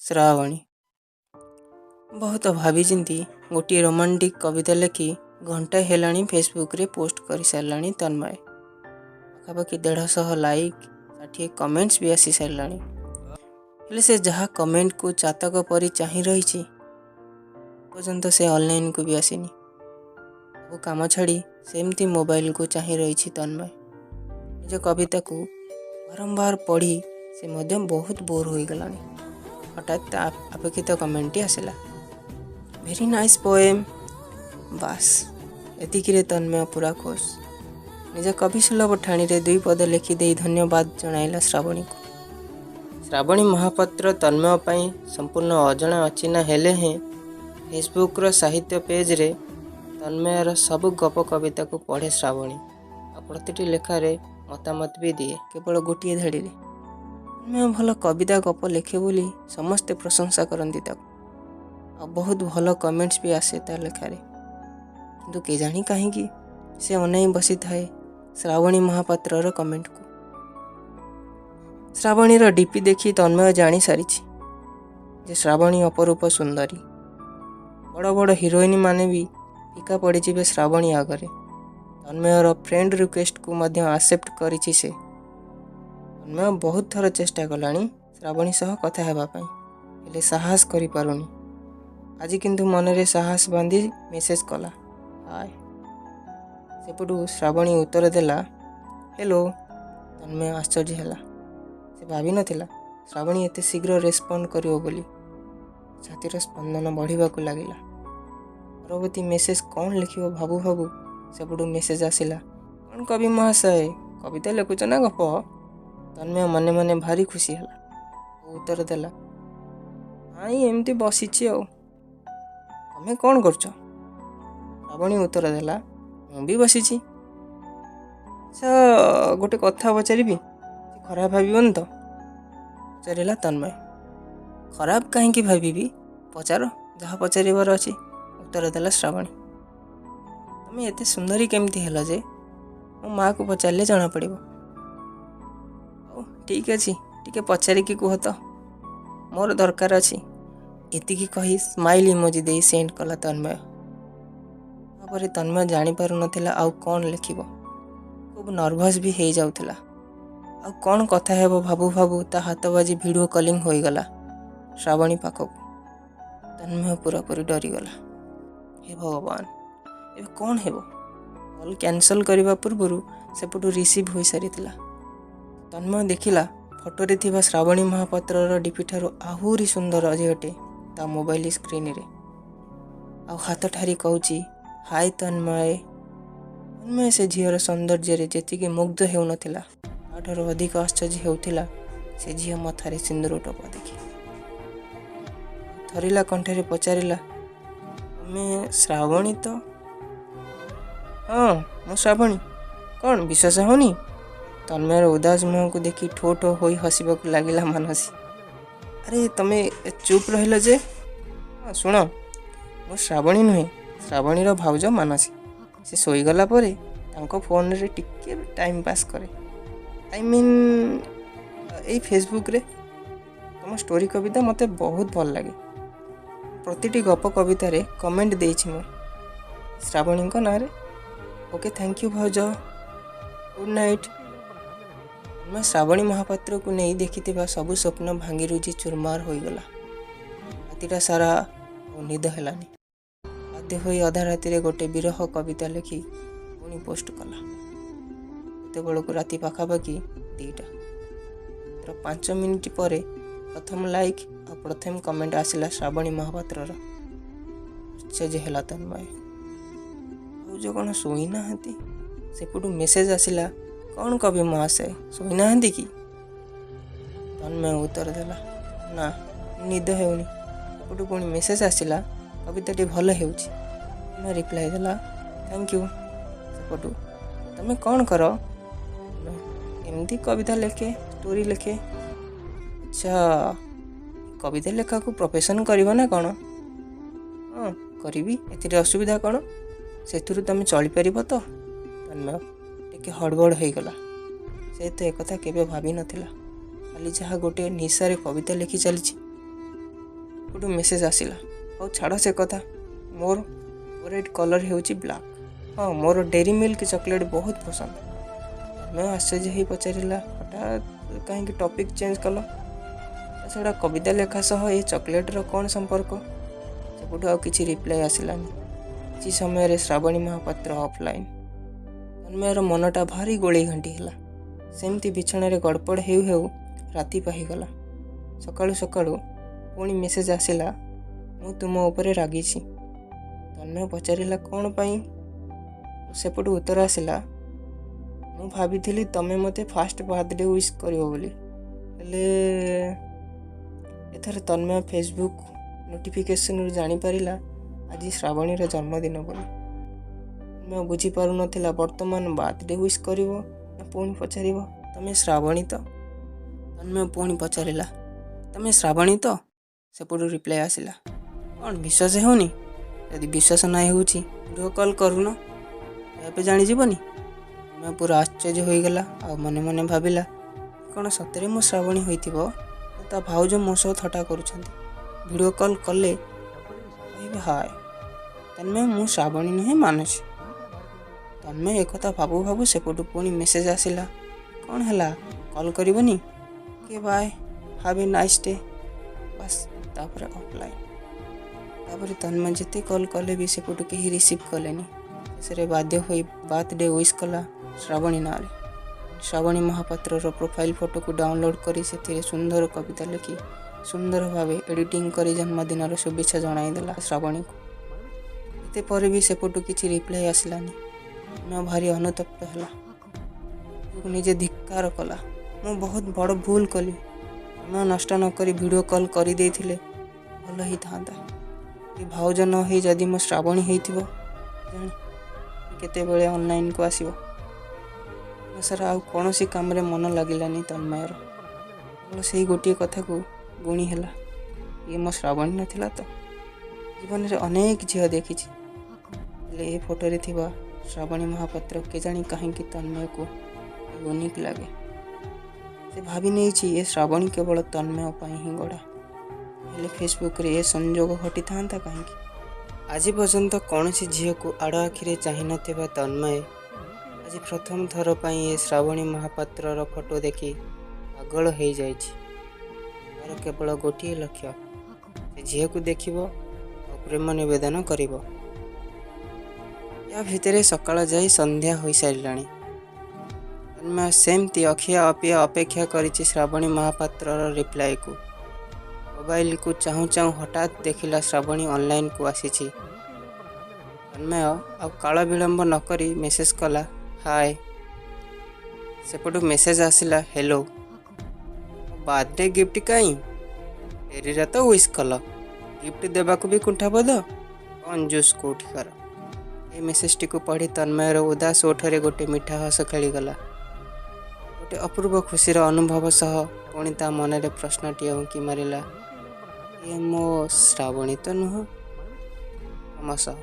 ଶ୍ରାବଣୀ। ବହୁତ ଭାବିଚିନ୍ତି ଗୋଟିଏ ରୋମାଣ୍ଟିକ୍ କବିତା ଲେଖି ଘଣ୍ଟାଏ ହେଲାଣି ଫେସବୁକ୍ରେ ପୋଷ୍ଟ କରିସାରିଲାଣି ତନ୍ମୟ। ପାଖାପାଖି 150 ଲାଇକ୍, 60 କମେଣ୍ଟସ୍ ବି ଆସିସାରିଲାଣି। ହେଲେ ସେ ଯାହା କମେଣ୍ଟକୁ ଚାତକ ପରି ଚାହିଁ ରହିଛି, ଏପର୍ଯ୍ୟନ୍ତ ସେ ଅନଲାଇନ୍କୁ ବି ଆସିନି। ସବୁ କାମ ଛାଡ଼ି ସେମିତି ମୋବାଇଲକୁ ଚାହିଁ ରହିଛି ତନ୍ମୟ। ନିଜ କବିତାକୁ ବାରମ୍ବାର ପଢ଼ି ସେ ମଧ୍ୟ ବହୁତ ବୋର୍ ହୋଇଗଲାଣି। ହଠାତ୍ ତା ଅପେକ୍ଷିତ କମେଣ୍ଟଟି ଆସିଲା, "ଭେରି ନାଇସ୍ ପୋଏମ୍।" ବାସ୍, ଏତିକିରେ ତନ୍ମୟ ପୁରା ଖୁସ୍। ନିଜ କବି ସୁଲଭ ଠାଣିରେ ଦୁଇ ପଦ ଲେଖିଦେଇ ଧନ୍ୟବାଦ ଜଣାଇଲା ଶ୍ରାବଣୀକୁ। ଶ୍ରାବଣୀ ମହାପାତ୍ର ତନ୍ମୟ ପାଇଁ ସମ୍ପୂର୍ଣ୍ଣ ଅଜଣା ଅଚିହ୍ନା ହେଲେ ହେଁ ଫେସବୁକ୍ର ସାହିତ୍ୟ ପେଜ୍ରେ ତନ୍ମୟର ସବୁ ଗପ କବିତାକୁ ପଢ଼େ ଶ୍ରାବଣୀ, ଆଉ ପ୍ରତିଟି ଲେଖାରେ ମତାମତ ବି ଦିଏ କେବଳ ଗୋଟିଏ ଧାଡ଼ିରେ। ତନ୍ମୟ ଭଲ କବିତା ଗପ ଲେଖେ ବୋଲି ସମସ୍ତେ ପ୍ରଶଂସା କରନ୍ତି ତାକୁ, ଆଉ ବହୁତ ଭଲ କମେଣ୍ଟସ୍ ବି ଆସେ ତା ଲେଖାରେ। କିନ୍ତୁ କେଜାଣି କାହିଁକି ସେ ଅନାଇ ବସିଥାଏ ଶ୍ରାବଣୀ ମହାପାତ୍ରର କମେଣ୍ଟକୁ। ଶ୍ରାବଣୀର ଡିପି ଦେଖି ତନ୍ମୟ ଜାଣିସାରିଛି ଯେ ଶ୍ରାବଣୀ ଅପରୂପ ସୁନ୍ଦରୀ। ବଡ଼ ବଡ଼ ହିରୋଇନମାନେ ବି ଫିକା ପଡ଼ିଯିବେ ଶ୍ରାବଣୀ ଆଗରେ। ତନ୍ମୟର ଫ୍ରେଣ୍ଡ ରିକ୍ୱେଷ୍ଟକୁ ମଧ୍ୟ ଆକ୍ସେପ୍ଟ କରିଛି ସେ। ତନ୍ମୟ ବହୁତ ଥର ଚେଷ୍ଟା କଲାଣି ଶ୍ରାବଣୀ ସହ କଥା ହେବା ପାଇଁ, ହେଲେ ସାହସ କରିପାରୁନି। ଆଜି କିନ୍ତୁ ମନରେ ସାହସ ବାନ୍ଧି ମେସେଜ କଲା, "ହାଏ।" ସେପଟୁ ଶ୍ରାବଣୀ ଉତ୍ତର ଦେଲା, "ହେଲୋ।" ତନ୍ମୟ ଆଶ୍ଚର୍ଯ୍ୟ ହେଲା। ସେ ଭାବିନଥିଲା ଶ୍ରାବଣୀ ଏତେ ଶୀଘ୍ର ରେସ୍ପଣ୍ଡ କରିବ ବୋଲି। ଛାତିର ସ୍ପନ୍ଦନ ବଢ଼ିବାକୁ ଲାଗିଲା। ପରବର୍ତ୍ତୀ ମେସେଜ କ'ଣ ଲେଖିବ ଭାବୁ ଭାବୁ ସେପଟୁ ମେସେଜ ଆସିଲା, "କ'ଣ କବି ମହାଶୟ, କବିତା ଲେଖୁଛ ନା ଗପ?" ତନ୍ମୟ ମନେ ମନେ ଭାରି ଖୁସି ହେଲା ଓ ଉତ୍ତର ଦେଲା, "ନାଇଁ, ଏମିତି ବସିଛି ଆଉ। ତମେ କ'ଣ କରୁଛ?" ଶ୍ରାବଣୀ ଉତ୍ତର ଦେଲା, "ମୁଁ ବି ବସିଛି। ଆଚ୍ଛା, ଗୋଟେ କଥା ପଚାରିବି, ଖରାପ ଭାବିବନି ତ?" ପଚାରିଲା ତନ୍ମୟ। "ଖରାପ କାହିଁକି ଭାବିବି? ପଚାର ଯାହା ପଚାରିବାର ଅଛି," ଉତ୍ତର ଦେଲା ଶ୍ରାବଣୀ। "ତମେ ଏତେ ସୁନ୍ଦରୀ କେମିତି ହେଲ ଯେ?" "ମୋ ମାଆକୁ ପଚାରିଲେ ଜଣାପଡ଼ିବ।" "ହଉ, ଠିକ୍ ଅଛି, ଟିକେ ପଚାରିକି କୁହ ତ, ମୋର ଦରକାର ଅଛି।" ଏତିକି କହି ସ୍ମାଇଲ୍ ଇମୋଜି ଦେଇ ସେଣ୍ଡ କଲା ତନ୍ମୟ। ତାପରେ ତନ୍ମୟ ଜାଣିପାରୁନଥିଲା ଆଉ କ'ଣ ଲେଖିବ। ଖୁବ୍ ନର୍ଭସ୍ ବି ହେଇଯାଉଥିଲା। ଆଉ କ'ଣ କଥା ହେବ ଭାବୁ ଭାବୁ ତା ହାତ ବାଜି ଭିଡ଼ିଓ କଲିଂ ହୋଇଗଲା ଶ୍ରାବଣୀ ପାଖକୁ। ତନ୍ମୟ ପୁରାପୁରି ଡରିଗଲା। ହେ ଭଗବାନ, ଏବେ କ'ଣ ହେବ? କଲ୍ କ୍ୟାନସଲ୍ କରିବା ପୂର୍ବରୁ ସେପଟୁ ରିସିଭ୍ ହୋଇସାରିଥିଲା। ତନ୍ମୟ ଦେଖିଲା, ଫଟୋରେ ଥିବା ଶ୍ରାବଣୀ ମହାପାତ୍ରର ଡିପିଠାରୁ ଆହୁରି ସୁନ୍ଦର ଝିଅଟେ ତା ମୋବାଇଲ ସ୍କ୍ରିନରେ, ଆଉ ହାତ ଠାରି କହୁଛି, "ହାଏ ତନ୍ମୟ।" ତନ୍ମୟ ସେ ଝିଅର ସୌନ୍ଦର୍ଯ୍ୟରେ ଯେତିକି ମୁଗ୍ଧ ହେଉନଥିଲା, ତାଠାରୁ ଅଧିକ ଆଶ୍ଚର୍ଯ୍ୟ ହେଉଥିଲା ସେ ଝିଅ ମଥାରେ ସିନ୍ଦୁର ଟୋପା ଦେଖି। ଥରିଲା କଣ୍ଠରେ ପଚାରିଲା, "ତମେ ଶ୍ରାବଣୀ ତ?" "ହଁ, ମୁଁ ଶ୍ରାବଣୀ। କ'ଣ ବିଶ୍ୱାସ ହେଉନି?" ତନ୍ମୟର ଉଦାସ ମୁହଁକୁ ଦେଖି ଠୋ ଠୋ ହୋଇ ହସିବାକୁ ଲାଗିଲା ମାନସୀ। "ଆରେ, ତମେ ଚୁପ୍ ରହିଲ ଯେ? ହଁ, ଶୁଣ, ମୁଁ ଶ୍ରାବଣୀ ନୁହେଁ, ଶ୍ରାବଣୀର ଭାଉଜ ମାନସୀ। ସେ ଶୋଇଗଲା ପରେ ତାଙ୍କ ଫୋନରେ ଟିକେ ଟାଇମ୍ ପାସ୍ କରେ, I mean ଏଇ ଫେସବୁକ୍ରେ। ତମ ଷ୍ଟୋରି କବିତା ମୋତେ ବହୁତ ଭଲ ଲାଗେ। ପ୍ରତିଟି ଗପ କବିତାରେ କମେଣ୍ଟ ଦେଇଛି ମୁଁ ଶ୍ରାବଣୀଙ୍କ ନାଁରେ। ଓକେ, thank you ଭାଉଜ, ଗୁଡ୍ ନାଇଟ୍।" ତନ୍ମୟ ଶ୍ରାବଣୀ ମହାପାତ୍ରକୁ ନେଇ ଦେଖିଥିବା ସବୁ ସ୍ୱପ୍ନ ଭାଙ୍ଗିରୁଜି ଚୁରମାର ହୋଇଗଲା। ରାତିଟା ସାରା ଆଉ ନିଦ ହେଲାନି। ବାଧ୍ୟ ହୋଇ ଅଧା ରାତିରେ ଗୋଟେ ବିରହ କବିତା ଲେଖି ପୁଣି ପୋଷ୍ଟ କଲା। ସେତେବେଳକୁ ରାତି ପାଖାପାଖି 2ଟା। ମାତ୍ର 5 ମିନିଟ୍ ପରେ ପ୍ରଥମ ଲାଇକ୍ ଆଉ ପ୍ରଥମ କମେଣ୍ଟ ଆସିଲା ଶ୍ରାବଣୀ ମହାପାତ୍ରର। ଆଶ୍ଚର୍ଯ୍ୟ ହେଲା ତନ୍ମୟ। ଭାଉଜ କ'ଣ ଶୋଇନାହାନ୍ତି? ସେପଟୁ ମେସେଜ ଆସିଲା, "କ'ଣ କବି ମହାଶୟ, ଶୋଇନାହାନ୍ତି କି?" ତନ୍ମୟ ଉତ୍ତର ଦେଲା, "ନା, ନିଦ ହେଉନି।" ସେପଟୁ ପୁଣି ମେସେଜ ଆସିଲା, "କବିତାଟି ଭଲ ହେଉଛି।" ତନ୍ମୟ ରିପ୍ଲାଏ ଦେଲା, "thank you." ସେପଟୁ, "ତମେ କ'ଣ କର?" "ଏମିତି କବିତା ଲେଖେ, ଷ୍ଟୋରି ଲେଖେ।" "ଆଚ୍ଛା, କବିତା ଲେଖାକୁ ପ୍ରଫେସନ୍ କରିବ ନା କ'ଣ?" "ହଁ, କରିବି, ଏଥିରେ ଅସୁବିଧା କ'ଣ?" "ସେଥିରୁ ତମେ ଚଳିପାରିବ ତ?" ତନ୍ମୟ ଟିକେ ହଡ଼ବଡ଼ ହୋଇଗଲା। ସେ ତ ଏକଥା କେବେ ଭାବିନଥିଲା। ଖାଲି ଯାହା ଗୋଟିଏ ନିଶାରେ କବିତା ଲେଖି ଚାଲିଛି। ଗୋଟେ ମେସେଜ୍ ଆସିଲା, "ହଉ ଛାଡ଼ ସେ କଥା। ମୋର ଫେଭରାଇଟ୍ କଲର୍ ହେଉଛି ବ୍ଲାକ୍। ହଁ, ମୋର ଡେରି ମିଲ୍କ ଚକୋଲେଟ୍ ବହୁତ ପସନ୍ଦ।" ତନ୍ମୟ ଆଶ୍ଚର୍ଯ୍ୟ ହେଇ ପଚାରିଲା, "ହଠାତ୍ କାହିଁକି ଟପିକ୍ ଚେଞ୍ଜ କଲ? ତା ଛଡ଼ା କବିତା ଲେଖା ସହ ଏ ଚକୋଲେଟ୍ର କ'ଣ ସମ୍ପର୍କ?" ସେପଟୁ ଆଉ କିଛି ରିପ୍ଲାଏ ଆସିଲାନି। କିଛି ସମୟରେ ଶ୍ରାବଣୀ ମହାପାତ୍ର ଅଫଲାଇନ୍। ତନ୍ମୟର ମନଟା ଭାରି ଗୋଳେଇ ଘାଣ୍ଟି ହେଲା। ସେମିତି ବିଛଣାରେ ଗଡ଼ପଡ଼ ହେଉ ହେଉ ରାତି ପାହିଗଲା। ସକାଳୁ ସକାଳୁ ପୁଣି ମେସେଜ୍ ଆସିଲା, "ମୁଁ ତୁମ ଉପରେ ରାଗିଛି।" ତନ୍ମୟ ପଚାରିଲା, "କ'ଣ ପାଇଁ?" ସେପଟୁ ଉତ୍ତର ଆସିଲା, "ମୁଁ ଭାବିଥିଲି ତମେ ମୋତେ ଫାଷ୍ଟ ବାର୍ଥଡେ ୱିଶ୍ କରିବ ବୋଲି, ହେଲେ।" ଏଥର ତନ୍ମୟ ଫେସବୁକ୍ ନୋଟିଫିକେସନରୁ ଜାଣିପାରିଲା ଆଜି ଶ୍ରାବଣୀର ଜନ୍ମଦିନ ବୋଲି। ତନ୍ମୟ ବୁଝିପାରୁନଥିଲା, ବର୍ତ୍ତମାନ ବାର୍ଥଡେ ୱିଶ୍ କରିବ ନା ପୁଣି ପଚାରିବ, "ତମେ ଶ୍ରାବଣୀ ତ?" ତନ୍ମୟ ପୁଣି ପଚାରିଲା, "ତମେ ଶ୍ରାବଣୀ ତ?" ସେପଟୁ ରିପ୍ଲାଏ ଆସିଲା, "କ'ଣ ବିଶ୍ୱାସ ହେଉନି? ଯଦି ବିଶ୍ୱାସ ନ ହେଉଛି, ଭିଡ଼ିଓ କଲ୍ କରୁନ, ଏବେ ଜାଣିଯିବନି?" ତନ୍ମୟ ପୁରା ଆଶ୍ଚର୍ଯ୍ୟ ହୋଇଗଲା ଆଉ ମନେ ମନେ ଭାବିଲା, କ'ଣ ସତରେ ମୋ ଶ୍ରାବଣୀ ହୋଇଥିବ ନା ତା ଭାଉଜ ମୋ ସହ ଥଟ୍ଟା କରୁଛନ୍ତି? ଭିଡ଼ିଓ କଲ୍ କଲେ କହିବେ, "ହାଏ ତନ୍ମୟ, ମୁଁ ଶ୍ରାବଣୀ ନୁହେଁ ମାନସୀ।" ତନ୍ମୟ ଏକଥା ଭାବୁ ଭାବୁ ସେପଟୁ ପୁଣି ମେସେଜ୍ ଆସିଲା, "କ'ଣ ହେଲା, କଲ୍ କରିବନି? Okay, bye, have a nice day." ବାସ୍, ତାପରେ ଅଫଲାଇନ୍। ତାପରେ ତନ୍ମୟ ଯେତେ କଲ୍ କଲେ ବି ସେପଟୁ କେହି ରିସିଭ୍ କଲେନି। ଶେଷରେ ବାଧ୍ୟ ହୋଇ ବାର୍ଥଡେ ୱିଶ୍ କଲା ଶ୍ରାବଣୀ ନାଁରେ। ଶ୍ରାବଣୀ ମହାପାତ୍ରର ପ୍ରୋଫାଇଲ୍ ଫଟୋକୁ ଡାଉନଲୋଡ଼୍ କରି ସେଥିରେ ସୁନ୍ଦର କବିତା ଲେଖି ସୁନ୍ଦର ଭାବେ ଏଡ଼ିଟିଂ କରି ଜନ୍ମଦିନର ଶୁଭେଚ୍ଛା ଜଣାଇଦେଲା ଶ୍ରାବଣୀକୁ। ଏତେ ପରେ ବି ସେପଟୁ କିଛି ରିପ୍ଲାଏ ଆସିଲାନି। ତନ୍ମୟ ଭାରି ଅନୁତପ୍ତ ହେଲା। ନିଜକୁ ନିଜେ ଧିକ୍କାର କଲା, "ମୁଁ ବହୁତ ବଡ଼ ଭୁଲ କଲି। ସମୟ ନଷ୍ଟ ନକରି ଭିଡ଼ିଓ କଲ୍ କରିଦେଇଥିଲେ ଭଲ ହେଇଥାନ୍ତା। ଏ ଭାଉଜ ନ ହେଇ ଯଦି ମୋ ଶ୍ରାବଣୀ ହେଇଥିବ, ଜାଣି କେତେବେଳେ ଅନଲାଇନ୍କୁ ଆସିବ?" ସାରା ଆଉ କୌଣସି କାମରେ ମନ ଲାଗିଲାନି ତନ୍ମୟର। କେବଳ ସେଇ ଗୋଟିଏ କଥାକୁ ଗୁଣି ହେଲା, ଇଏ ମୋ ଶ୍ରାବଣୀ ନଥିଲା ତ? ଜୀବନରେ ଅନେକ ଝିଅ ଦେଖିଛି, ହେଲେ ଏ ଫଟୋରେ ଥିବା ଶ୍ରାବଣୀ ମହାପାତ୍ର କେଜାଣି କାହିଁକି ତନ୍ମୟକୁ ୟୁନିକ୍ ଲାଗେ। ସେ ଭାବି ନେଇଛି, ଏ ଶ୍ରାବଣୀ କେବଳ ତନ୍ମୟ ପାଇଁ ହିଁ ଗଢ଼ା। ହେଲେ ଫେସବୁକ୍ରେ ଏ ସଂଯୋଗ ଘଟିଥାନ୍ତା କାହିଁକି? ଆଜି ପର୍ଯ୍ୟନ୍ତ କୌଣସି ଝିଅକୁ ଆଡ଼ ଆଖିରେ ଚାହିଁନଥିବା ତନ୍ମୟ ଆଜି ପ୍ରଥମ ଥର ପାଇଁ ଏ ଶ୍ରାବଣୀ ମହାପାତ୍ରର ଫଟୋ ଦେଖି ପାଗଳ ହେଇଯାଇଛି। ତାର କେବଳ ଗୋଟିଏ ଲକ୍ଷ୍ୟ, ସେ ଝିଅକୁ ଦେଖିବ ଆଉ ପ୍ରେମ ନିବେଦନ କରିବ। ୟା ଭିତରେ ସକାଳ ଯାଇ ସନ୍ଧ୍ୟା ହୋଇସାରିଲାଣି। ତନ୍ମୟ ସେମିତି ଅଖିଆ ଅପିଆ ଅପେକ୍ଷା କରିଛି ଶ୍ରାବଣୀ ମହାପାତ୍ରର ରିପ୍ଲାଏକୁ। ମୋବାଇଲକୁ ଚାହୁଁ ଚାହୁଁ ହଠାତ୍ ଦେଖିଲା, ଶ୍ରାବଣୀ ଅନଲାଇନକୁ ଆସିଛି। ତନ୍ମୟ ଆଉ କାଳ ବିଳମ୍ବ ନକରି ମେସେଜ କଲା, "ହାଏ।" ସେପଟୁ ମେସେଜ ଆସିଲା, "ହେଲୋ, ବାର୍ଥଡେ ଗିଫ୍ଟ କାହିଁ? ଡେରିରେ ତ ୱିଶ୍ କଲ, ଗିଫ୍ଟ ଦେବାକୁ ବି କୁଣ୍ଠାବୋଧ? କଞ୍ଜୁସ୍ କୋଉଠିକାର।" ଏ ମେସେଜଟିକୁ ପଢ଼ି ତନ୍ମୟର ଉଦାସ ଓଠରେ ଗୋଟେ ମିଠା ହସ ଖେଳିଗଲା। ଗୋଟେ ଅପୂର୍ବ ଖୁସିର ଅନୁଭବ ସହ ପୁଣି ତା ମନରେ ପ୍ରଶ୍ନଟିଏ ଉଙ୍କି ମାରିଲା, ଇଏ ମୋ ଶ୍ରାବଣୀ ତ ନୁହଁ? କ୍ରମଶଃ